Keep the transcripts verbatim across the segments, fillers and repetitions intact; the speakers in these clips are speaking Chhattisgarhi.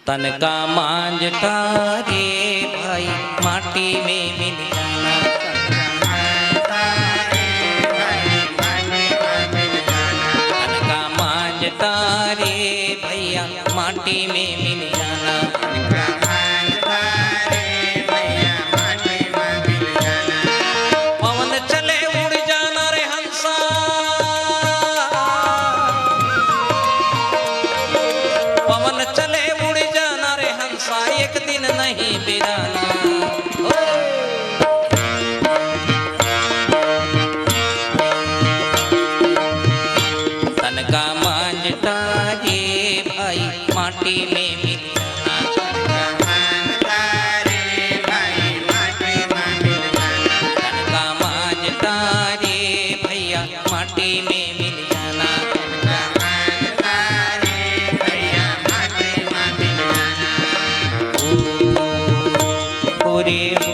तनका मांजता रे भाई, माटी में मिल जाना। तनका मांजता रे भैया, माटी में मिल जाना। पवन चले उड़ जाना रे हंसा, पवन चले उड़ जाना रे हंसा, एक दिन नहीं बिराना। ओ। तनका मांजता रे भाई, माटी में मिल जाना। तनका मांजता रे भैया, माटी में मिल जाना। ओ, ओ रे ओ।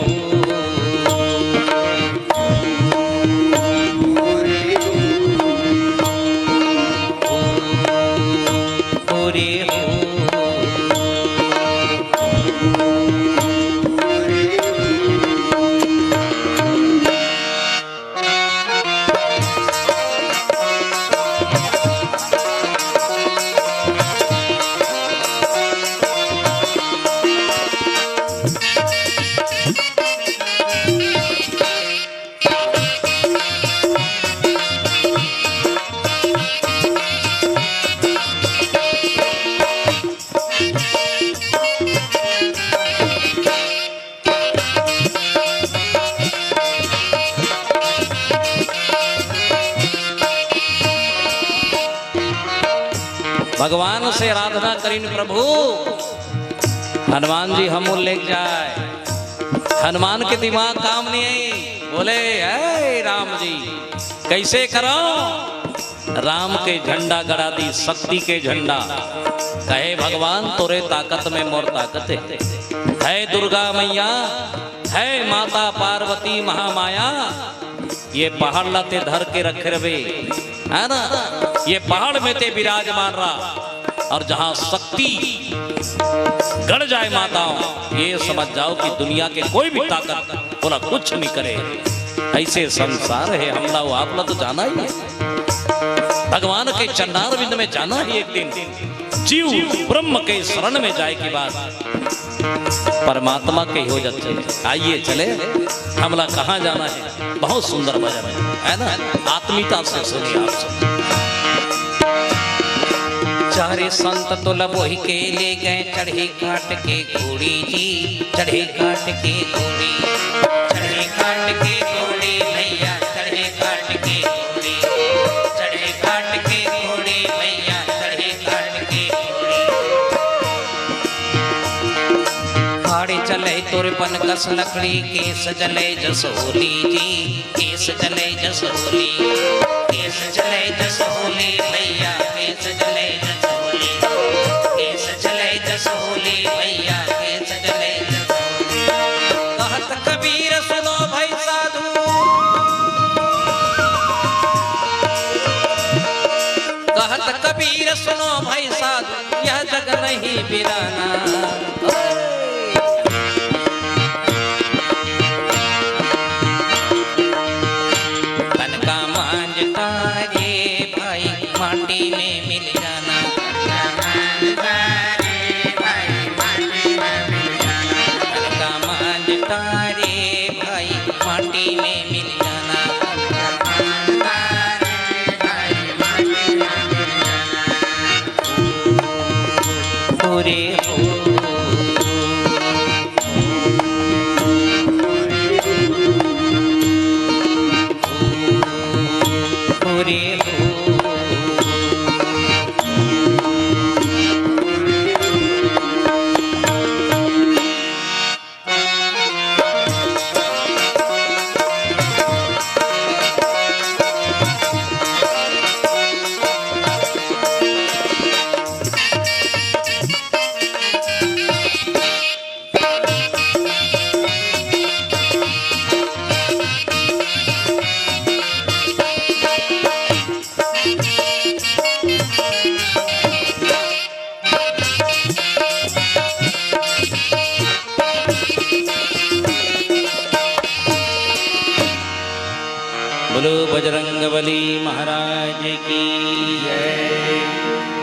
भगवान से आराधना करिन, प्रभु हनुमान जी हमू लेके जाए। हनुमान के दिमाग काम नहीं आई, बोले, "ए राम जी, कैसे करो?" राम के झंडा गड़ा दी, शक्ति के झंडा। कहे, "भगवान, तोरे ताकत में मोर ताकत है। है दुर्गा मैया, है माता पार्वती महामाया, ये पहाड़ ला ते धर के रखे रहे, है ना, ये पहाड़ में ते विराजमान रहा।" और जहां शक्ति गड़ जाए माताओं, ये समझ जाओ कि दुनिया के कोई भी ताकत बोला कुछ नहीं करे। ऐसे संसार है, हमला वो आपला तो जाना ही है। भगवान के चरणारविंद में जाना ही एक दिन। जीव ब्रह्म के शरण में जाए के बाद परमात्मा के हो जाते हैं। आइए चले, हमला कहाँ जाना है। बहुत सुंदर भजन है, है ना? आत्मीयता से सुनिए आप सब। चारे संत तुल बोहि के ले गए चढ़े काट के घोड़ी जी, चढ़े काट के घोड़ी, चढ़े काट के घोड़ी भैया, चढ़े काट के घोड़ी, चढ़े काट के घोड़ी भैया, चढ़े काट के घोड़ी। हाड़े चले तुरपन कस लकड़ी, केस जले जसोली जी, केस जले जसोली, केस जले जसोली भैया, केस जले जसोली, केस जले जसोली भैया, केस जले जसोली। कहत कबीर सुनो भाई साधु, कहत कबीर सुनो भाई साधु, यह जग नहीं बिराना। तनका मांजता रे भाई, माटी में मिल जाना। तनका मांजता रे भाई, माटी में मिल जाना। हो रे हो, हो रे हो। बजरंगबली महाराज की जय।